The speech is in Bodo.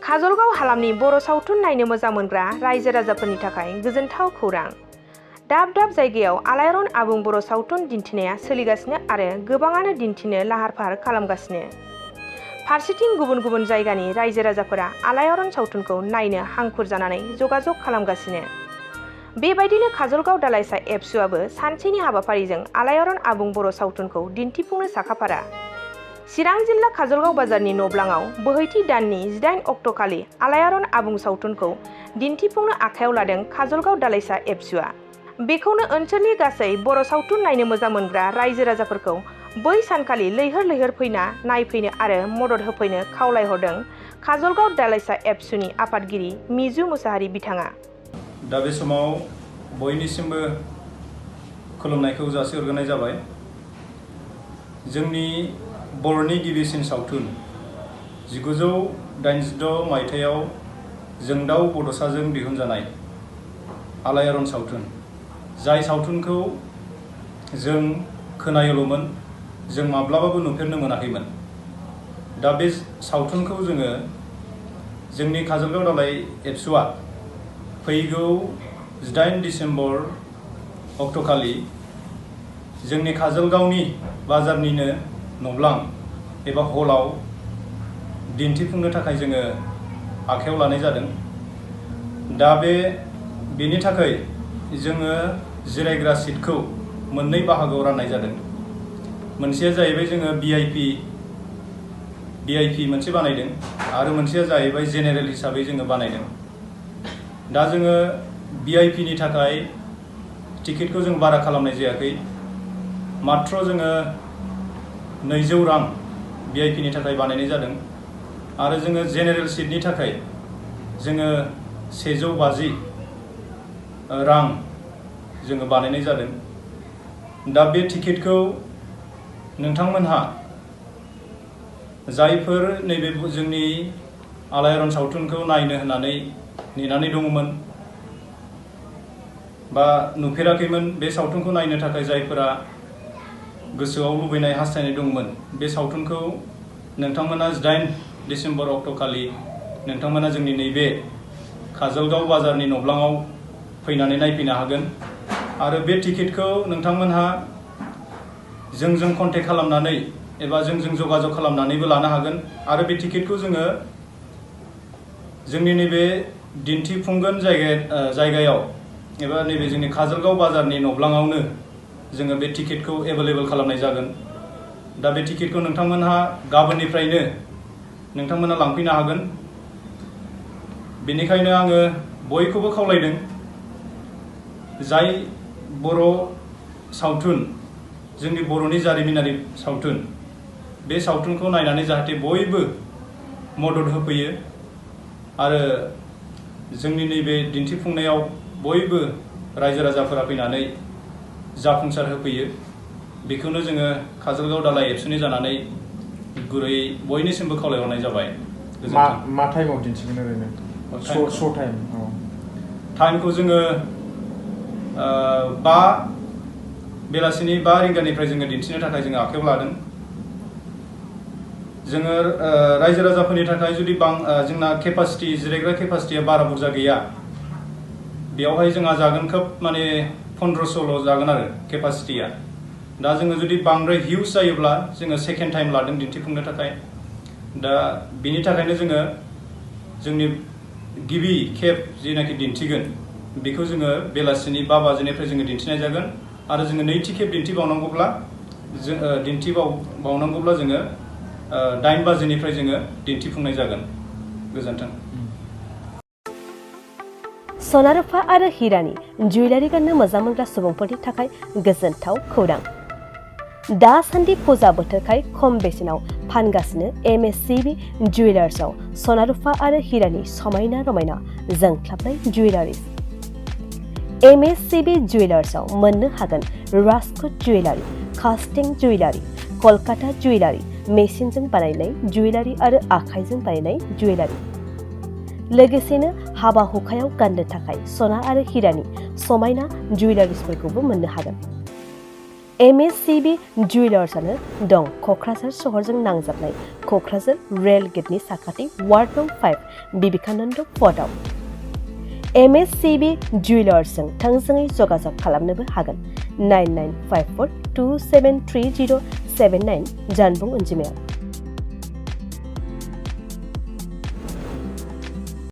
काजलगाव हालामनि बर' सावथुन नायनो मोजां मोनग्रा रायजो राजाफोरनि थाखाय गोजोनथाव खौरां। दाब दाब जायगायाव आलायारन आबुं बर' सावथुन दिन्थिनाया सोलिगासिनो आरो गोबाङानो दिन्थिनो लाहार फाहार खालामगासिनो। फारसेथिं गुबुन गुबुन जायगानि रायजो राजाफोरा आलायारन सावथुनखौ नायनो हांखुर जानानै जगाजग खालामगासिनो। बेबायदिनो काजलगाव दालाइसा एबसुआबो सानसेनि हाबाफारिजों आलायारन आबुं बर' सावथुनखौ दिन्थिफुंनो साखाफारा। चिरां जिल्ला काजलगाव बाजारनि नब्लाङाव बोहैथि दाननि 18 अक्ट'खालि आलायारन आबुं सावथुनखौ दिन्थिफुंनो आखायाव लादों काजलगाव दालाइसा एबसुआ। बेखौनो ओनसोलनि गासै बर' सावथुन नायनो मोजां मोनग्रा रायजो राजाफोरखौ बै सानखालि लैहोर लैहोर फैना नायफैनो आरो मदद होफैनो खावलायहरदों काजलगाव दालाइसा एबसुनि आफादगिरि मिजु मुसाहारि बिथाङा। दा बे समाव बयनिसिमबो खुलुमनायखौ जासिहरग्रोनाय जाबाय। जोंनि बर'नि गिबिसिन सावथुन 1986 मायथाइयाव जोंदाव बड'साजों दिहुनजानाय आलायारन सावथुन, जाय सावथुनखौ जों खोनायोल'मोन, जों माब्लाबाबो नुफेरनो मोनाखैमोन। दा बे सावथुनखौ जोङो जोंनि काजलगाव दालाइ एबसुआ फैगौ 18 डिसेम्बर अक्ट'खालि जोंनि काजलगावनि बाजारनिनो नब्लां एबा हलाव दिन्थिफुंनो थाखाय जोङो आखायाव लानाय जादों। दा बेनि थाखाय जोङो जिरायग्रा सिटखौ मोननै बाहागोआव राननाय जादों। मोनसेया जाहैबाय जोङो भिआइपि मोनसे बानायदों आरो मोनसेया जाहैबाय जेनेरेल हिसाबै जोङो बानायदों। दा जोङो भिआइपिनि थाखाय टिकेटखौ जों बारा खालामनाय जायाखै। मात्र जोङो 200 रां भिआइपिनि थाखाय बानायनाय जादों आरो जोङो जेनेरेल सिटनि थाखाय जोङो 150 रां जोङो बानायनाय जादों। दा बे टिकेटखौ नोंथांमोनहा जायफोर नैबे जोंनि आलायारन सावथुनखौ नायनो होननानै नेनानै दङमोन बा नुफेराखैमोन, बे सावथुनखौ नायनो थाखाय जायफोरा गोसोआव लुबैनाय हास्थायनाय दंमोन, बे सावथुनखौ नोंथांमोना 18 डिसेम्बर अक्ट'खालि नोंथांमोना जोंनि नैबे काजलगाव बाजारनि नब्लाङाव फैनानै नायफैनो हागोन। आरो बे टिकेटखौ नोंथांमोनहा जोंजों कन्टेक्ट खालामनानै एबा जोंजों जगाजग खालामनानैबो लानो हागोन। आरो बे टिकेटखौ जोङो जोंनि नैबे दिन्थिफुंगोन जायगायाव एबा नैबे जोंनि काजलगाव बाजारनि नब्लाङावनो जोङो बे टिकेटखौ एभेलेबल खालामनाय जागोन। दा बे टिकेटखौ नोंथांमोनहा गाबोननिफ्रायनो नोंथांमोना लांफैनो हागोन। बेनिखायनो आङो बयखौबो खावलायदों, जाय बर' सावथुन, जोंनि बर'नि जारिमिनारि सावथुन, बे सावथुनखौ नायनानै जाहाथे बयबो मदद होफैयो आरो जोंनि नैबे दिन्थिफुंनायाव बयबो रायजो राजाफोरा फैनानै जाफुंसार होफैयो, बेखौनो जोङो काजलगाव दालाइ एबसुनि जानानै गुरैयै बयनिसिमबो खावलायहरनाय जाबाय। मा टाइमाव दिन्थिगोन ओरैनो? श' टाइम? टाइमखौ जोङो बेलासिनि 5 रिंगानिफ्राय जोङो दिन्थिनो थाखाय जोङो आखायाव लादों। जोङो रायजो राजाफोरनि थाखाय जुदि जोंना केपासिटि, जिरायग्रा केपासिटिया बारा बुरजा गैया, बेयावहाय जोंहा जागोन खोब 1500ल' जागोन आरो केपासिटिया। दा जोङो जुदि बांद्राय हिउज जायोब्ला जोङो सेकेन्ड टाइम लादों दिन्थिफुंनो थाखाय। दा बिनि थाखायनो जोङो जोंनि गिबि खेब जेनाखि दिन्थिगोन बेखौ जोङो बेलासिनि 5 बाजिनिफ्राय जोङो दिन्थिनाय जागोन आरो जोङो नैथि खेब दिन्थिबावनांगौब्ला जोङो 8 बाजिनिफ्राय जोङो दिन्थिफुंनाय जागोन। गोजोन्थों। सना रुफा आरो हिरानि जुवेलारि गाननो मोजां मोनग्रा सुबुंफोरनि थाखाय गोजोनथाव खौरां। दासान्दि फुजा बोथोरखाय खम बेसेनाव फानगासिनो MSCB जुवेलार्सआव सना रुफा आरो हिरानि समायना रमायना जोंख्लाबनाय जुवेलारिज। MSCB जुवेलार्सआव मोननो हागोन राजकोट जुवेलारि, कास्टिं जुवेलारि, कलकाता जुवेलारि, मेसिनजों बानायनाय जुवेलारि आरो आखाइजों बानायनाय जुवेलारि। लोगोसेनो हाबा हुखायाव गाननो थाखाय सना आरो हिरानि समायना जुवेलारिसफोरखौबो मोननो हागोन। MSCB जुवेलार्सआनो दं क'क्राझार सहरजों नांजाबनाय क'क्राझार रेल गेटनि साखाथि वार्ड नं 5 बिबेकानन्द पथआव। MSCB जुवेलार्सजों थोंजोङै जगाजग खालामनोबो हागोन 9954273079 जानबुं अनजिमायाव।